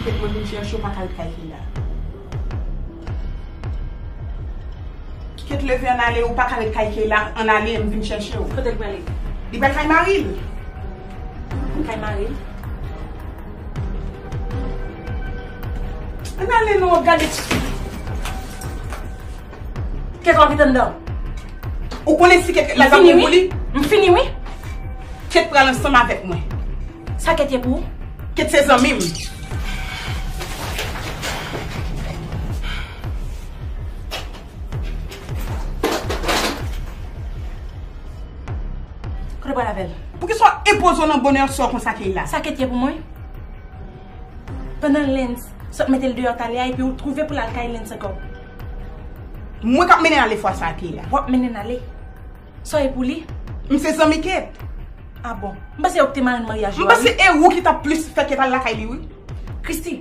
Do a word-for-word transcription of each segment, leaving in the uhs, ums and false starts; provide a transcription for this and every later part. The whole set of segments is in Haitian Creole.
Kate, mwen vin chèche w, pa ka ret kay Keyla. Kate, leve ann ale, ou pa ka ret kay Keyla, ann ale, m vin chèche w. Kote l prale? Li pral kay mari l. Kay mari l? Ann ale non, gade. Kate, w ap ret anndan? Ou konnen si Kate la, m fini, wi. M fini, wi. Kate pral ansanm avèk mwen. Sa Kate ye pou ou? Kate se zanmi m. Kote w pral avè l? Poukisa w enpoze w nan bonè sò konsa, Keyla? Sa Kate ye pou mwen? Pandan Lens sot mete l deyò talè a, epi ou twouve pou l al kay Lens ankò. Mwen k ap mennen ale fwa sa a, Keyla. W ap mennen ale? Sa w ye pou li? M se zanmi Kate. A bon? M panse ou ki te marenn maryaj yo a, wi. M panse e ou ki t ap plis fè Kate al lakay li, wi. Christy,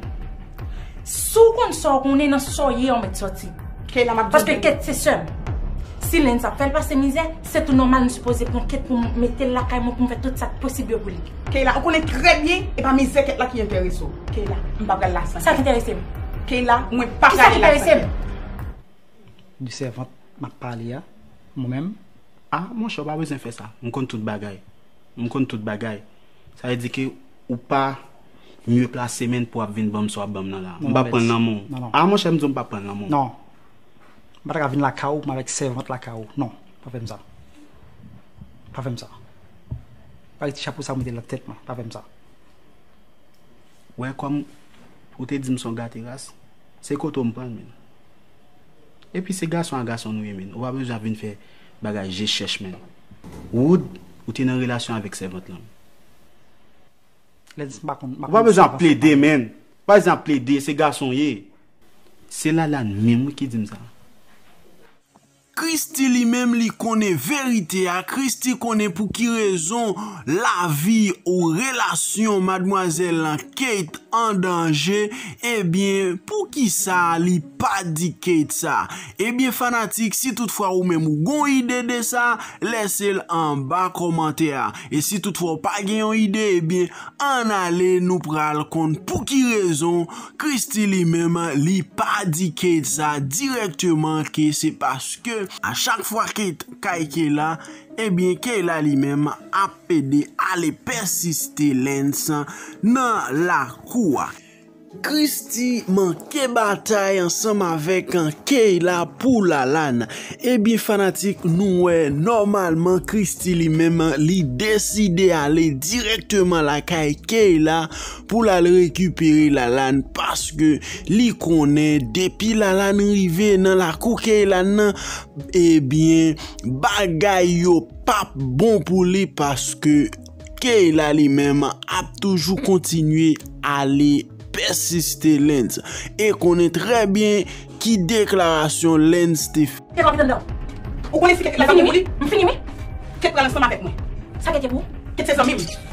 si w konn sa w konnen, nan sa w ye a, w mèt sòti. Keyla, m ap di w. Paske Kate se sè m. Si Lens ap fè l pase mizè, se tou nòmal m sipoze pran Kate pou m mete l lakay mwen, pou m fè tout sa k posib yo pou li. Keyla, ou konnen trè byen, e pa mizè Kate la ki enterese w. Keyla, m pa pral la san Kate. Sa k enterese m? Keyla, mwen pa prale la san Kate. Kisa k enterese m? De sèvant m ap pale a, mwen menm. A, monchè, ou pa bezwen fè sa. M konn tout bagay. M konn tout bagay. Sa vle di ke ou pa mye plase menm pou w ap vin ban m sa w ap ban m nan la. M p ap pran l nan men w. Non, non. A, monchè, m di w m p ap pran l nan men w. Non. M pa ta ka vin lakay ou, m avèk sèvant lakay ou. Non, pa fè m sa. Pa fè m sa. Pa gen ti chapo sa ou mete nan tèt mwen. Pa fè m sa. Wè, kòm ou te di m se yon gate ras, se kote w m pran l, menn. Epi se gason a gason nou ye, menn. Ou pa bezwen ap vin fè bagay je chèch, menn. Wood, ou te nan relasyon avèk sèvant lan. Lens, m pa konn, m pa konn. Ou pa bezwen ap plede, menn. Pa bezwen ap plede, se gason w ye. Se Lalane menm, wi, ki di m sa. Christy li menm, li konnen verite a. Christy konnen pou ki rezon lavi ou relasyon madmwazèl Kate an danje. Ebyen, poukisa li pa di Kate sa? Ebyen, fanatik, si toutfwa ou menm ou gon ide de sa, lèse l anba kòmantè a. E si toutfwa ou pa gen yon ide, ebyen, ann ale, nou pral konn pou ki rezon Christy li menm, li pa di Kate sa dirèkteman ke se paske a chak fwa Kate kay Keyla, ebyen, Keyla li menm ap pede ale pèsiste Lens nan lakou a. Christy manke batay ansanm avèk Keyla pou Lalane. Ebyen, fanatik, nou wè, nòmalman, Christy li menm, li deside ale dirèkteman lakay Keyla pou l al rekipere Lalane, paske li konnen depi Lalane rive nan lakou Keyla nan, ebyen, bagay yo p ap bon pou li, paske Keyla li menm ap toujou kontinye ale pèsiste Lens e konnen trè byen ki deklarasyon Lens te fè. Kate, w ap ret anndan? Ou konnen si Kate la, m fini, wi. M fini, wi. Kate pral ansanm avèk mwen. Sa Kate ye pou ou? Kate se zanmi m.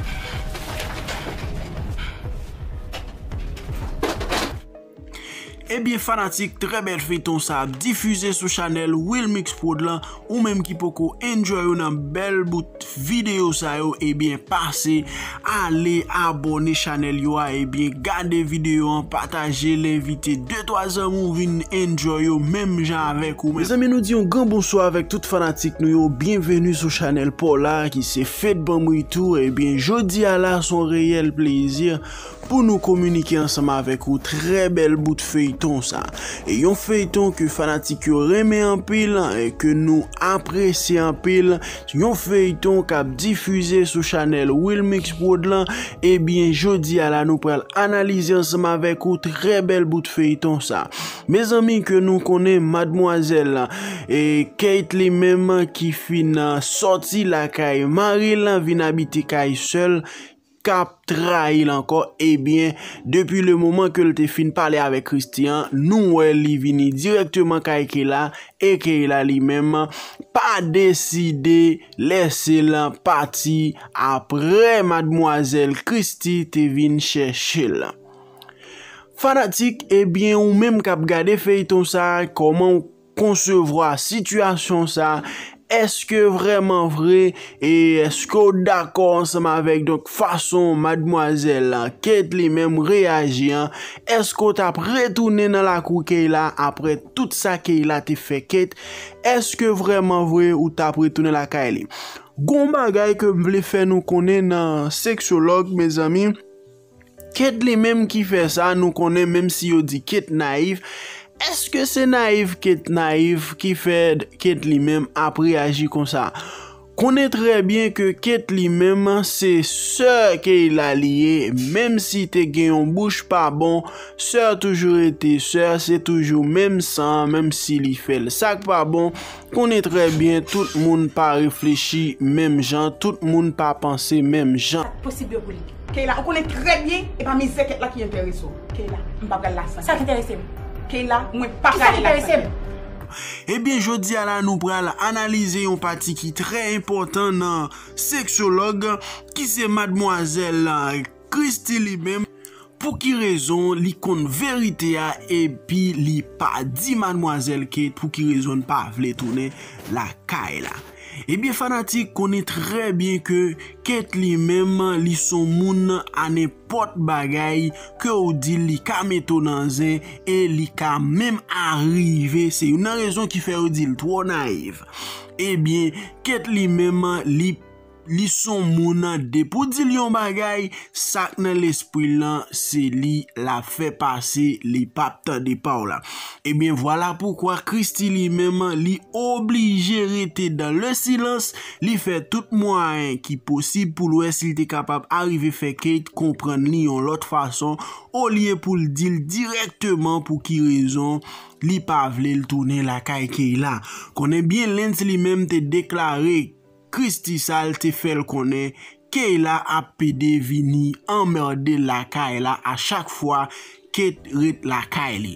Ebyen, fanatik, trè bèl feyton sa ap difize sou chanèl Wilmix Prod lan. Ou menm ki poko enjoy ou nan bèl bout videyo sa yo, ebyen, pase ale abòne chanèl yo a, ebyen, gade videyo an, pataje l, envite de twa zanmi w vin enjoy yo menm jan avèk ou menm. Mezanmi, nou di yon gran bonswa avèk tout fanatik nou yo. Byenveni sou chanèl pa w la, ki se Fed Banm Retour. Ebyen, jodi a la, se yon reyèl plezi pou nou kominike ansanm avèk ou trè bèl bout feyton sa. E yon feyton ke fanatik yo renmen anpil e ke nou apresye anpil. Yon feyton k ap difize sou chanèl Wilmix Prod lan. Ebyen, jodi a la, nou pral analize ansanm avèk ou trè bèl bout feyton sa. Mezanmi, ke nou konnen madmwazèl e Kate li menm ki fin sòti lakay mari l, vin abite kay sè l, k ap trayi l ankò, ebyen, depi le moman ke l te fin pale avèk Christy an, nou wè li vini dirèkteman kay Keyla, e Keyla li menm pa deside lèse l pati apre madmwazèl Christy te vin chèche l. Fanatik, ebyen, ou menm k ap gade feyton sa, kòman w konsevwa sitiyasyon sa, Èske vrèman vre, e èske w dakò ansanm avèk, donk, fason madmwazèl Kate li menm reyaji an? Èske w t ap retounen nan lakou Kayla apre tout sa Kayla te fè Kate? Èske vrèman vre ou t ap retounen lakay li? Gon bagay ke m vle fè nou konnen nan seksològ, mezanmi. Kate li menm ki fè sa, nou konnen, menm si yo di Kate nayiv, èske se nayiv Kate nayiv ki fè Kate li menm ap reyaji konsa? Konnen trè byen ke Kate li menm se sè Kayla li ye, menm si te gen yon bouch pa bon, sè toujou rete sè, se toujou menm san, menm si li fè l sa k pa bon, konnen trè byen tout moun pa reflechi menm jan, tout moun pa panse menm jan. Sa k posib yo pou li. Kayla, ou konnen trè byen, e pa mizè Kate la ki enterese w. Kayla, m pa pral la san Kate. Sa k enterese m? Kayla, mwen pa prale la san Kate. Ebyen, jodi a la, nou pral analize yon pati ki trè enpòtan nan seksològ, ki se madmwazèl Christie li menm. Pou ki rezon li konn verite a epi li pa di madmwazèl Kate pou ki rezon l pa vle tounen lakay la? Ebyen, fanatik, konnen trè byen ke Kate li menm, li s on moun a nenpòt bagay ke w di l, li ka mete w nan zen e li ka menm arive. Se youn nan rezon ki fè yo di l twò nayiv. Ebyen, Kate li menm, li li s on moun, depi w di l yon bagay, sa k nan lespri l lan, se li l ap fè pase, li p ap tande pa w la. Ebyen, vwala poukwa Christie li menm, li oblije rete dans le silence, li fè tout mwayen ki posib pou l wè si l te kapab arive fè Kate konprann li yon lòt fason, olye pou l di l dirèkteman pou ki rezon li pa vle l tounen lakay Kayla. Konnen byen Lens li menm te deklare Christie sa l te fè l konnen Kayla ap pede vini anmède lakay la a chak fwa Kate ret lakay li.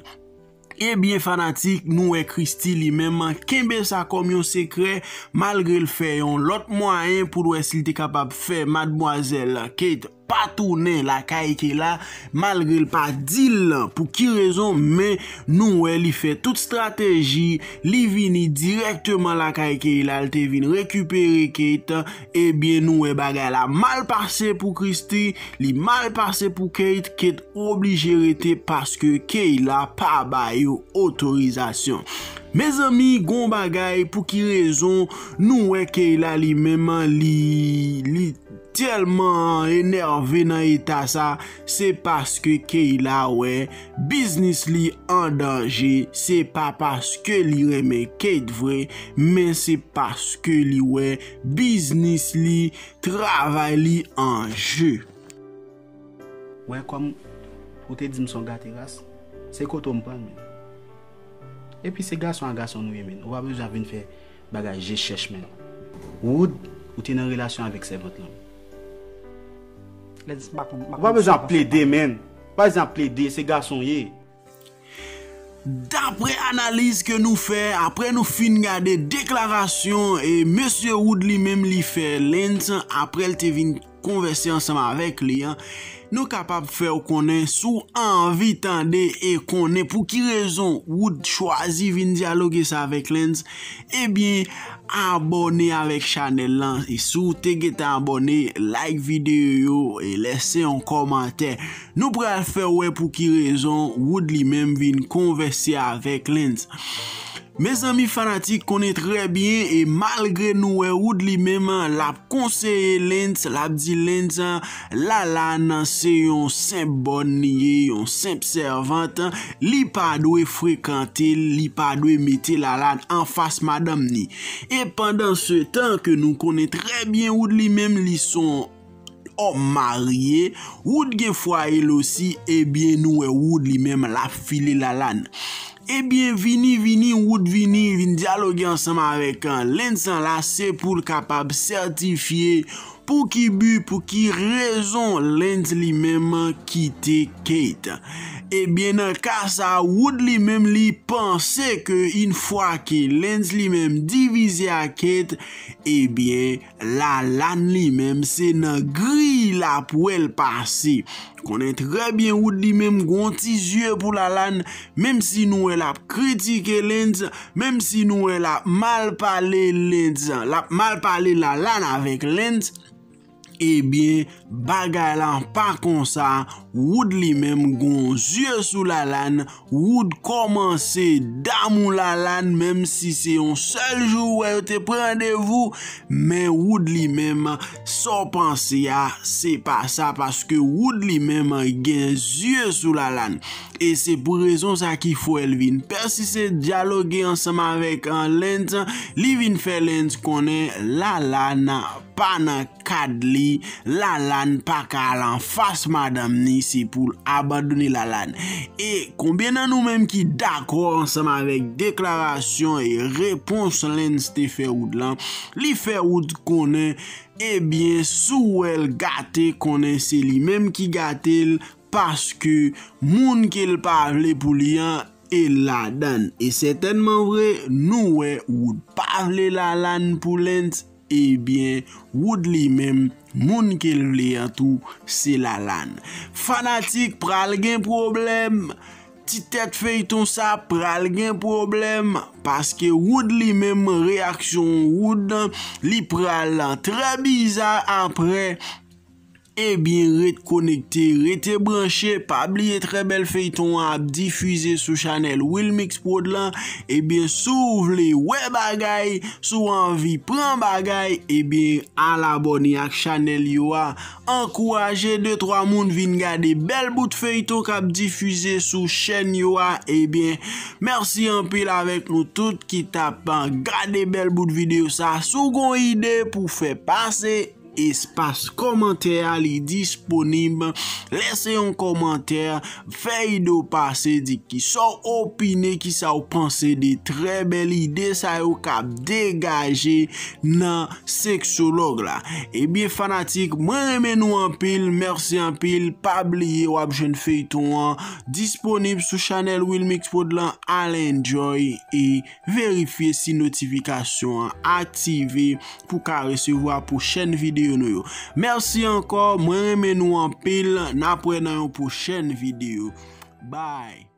Ebyen, fanatik, nou wè Christie li menm kenbe sa kòm yon sekrè, malgre l fè yon lòt mwayen pou l wè si l te kapab fè madmwazèl Kate pa tounen lakay Kayla, malgre l pa di l pou ki rezon, men nou wè li fè tout estrateji, li vini dirèkteman lakay Kayla, l te vin rekipere Kate. Ebyen, nou wè bagay la mal pase pou Christie, li mal pase pou Kate, Kate oblije rete paske Kayla pa ba yo otorizasyon. Mezanmi, gon bagay pou ki rezon nou wè Kayla li menm li, li tèlman enève nan eta sa, se paske Kayla wè biznis li an danje. Se pa paske li renmen Kate vre, men se paske li wè biznis li, travay li an je. Wè kòm ou te di m s on gate ras, se kote w m pran l men. Epi se gason a gason nou ye men. Ou pa bezwen ap vin fè bagay je chèch men. Wood, ou te nan relasyon avèk sèvant lan. Ou pa bezwen ap plede men. Ou pa bezwen ap plede, se gason w ye. Daprè analiz ke nou fè, aprè nou fin gade deklarasyon e mesye Wood li menm li fè Lens aprè l te vin konvèse ansanm avèk li an, nou kapab fè w konnen si w anvi tande e konnen pou ki rezon Wood chwazi vin dyaloge sa avèk Lens, ebyen, abòne avèk chanèl lan. E si w te gentan abòne, like videyo yo e lèse yon kòmantè. Nou pral fè w wè pou ki rezon Wood li menm vin konvèse avèk Lens. Mezanmi fanatik konnen trè byen e malgre nou wè Wood li menm l ap konseye Lens, l ap di Lens Lalane se yon senp bòn li ye, yon senp sèvant, li pa dwe frekante l, li pa dwe mete Lalane anfas madanm ni. E pandan se tan ke nou konnen trè byen Wood li menm li s on òm marye, Wood gen fwaye l osi, ebyen nou wè Wood li menm l ap file Lalane. Ebyen vini vini Wood vini vin dyaloge ansanm avèk Lens la se pou l kapab sètifye pou ki bi, pou ki rezon Lens li menm kite Kate. Ebyen nan ka sa Wood li menm li panse ke yon fwa ke Lens li menm divize a Kate, ebyen Lalane li menm se nan griy l ap wè l pase. Konnen trè byen Wood li menm gon ti zye pou Lalane, menm si nou wè l ap kritike Lens, menm si nou wè l ap mal pale Lens, l ap mal pale Lalane avèk Lens, ebyen, bagay la pa konsa. Wood li menm gon zye sou Lalane, Wood kòmanse damou Lalane, menm si se yon sèl jou ou wè yo te pran randevou, men Wood li menm, sa w panse a, se pa sa, paske Wood li menm gen zye sou Lalane. E se pou rezon sa ki fè l vin pèsiste dyaloge ansanm avèk, an, Lens, li vin fè Lens konnen Lalane pa nan kad li, Lalane pa ka al anfas madanm ni, se pou l abandone Lalane. E konbyen nan nou menm ki dakò ansanm avèk deklarasyon e repons Lens te fè Wood lan? Li fè Wood konnen, ebyen, si w wè l gate, konnen se li menm ki gate l, paske moun ke l pa vle pou li an, e ladan l. E sètènman vre, nou wè Wood pa vle Lalane pou Lens, ebyen, Wood li menm, moun ke l vle an tou, se Lalane. Fanatik pral gen pwoblèm, ti tèt feyton sa pral gen pwoblèm, paske Wood li menm, reyaksyon Wood, li pral trè biza apre. Ebyen, ret konekte, rete branche, pa bliye trè bèl feyton an ap difize sou chanèl Wilmix Prod lan. Ebyen, si w vle wè bagay, si w anvi pran bagay, ebyen, al abòne ak chanèl yo a. Ankouraje de twa moun vin gade bèl bout feyton k ap difize sou chèn yo a. Ebyen, mèsi anpil avèk nou tout ki t ap gade bèl bout videyo sa. Si w gon ide pou fè pase, espas kòmantè a, li disponib. Lese yon kòmantè, fè ide w pase, di kisa w opine, kisa w panse de trè bèl ide sa yo k ap degaje nan seksològ la. Ebyen, fanatik, mwen renmen nou anpil, mèsi anpil. Pa bliye w ap jwenn feyton an disponib sou chanèl Wilmix Prod lan. Al enjoy e verifye si notifikasyon an aktive pou ka resevwa pwochèn videyo nou yo. Mèsi ankò, mwen renmen nou anpil, n ap wè nan yon pwochèn videyo. Bye.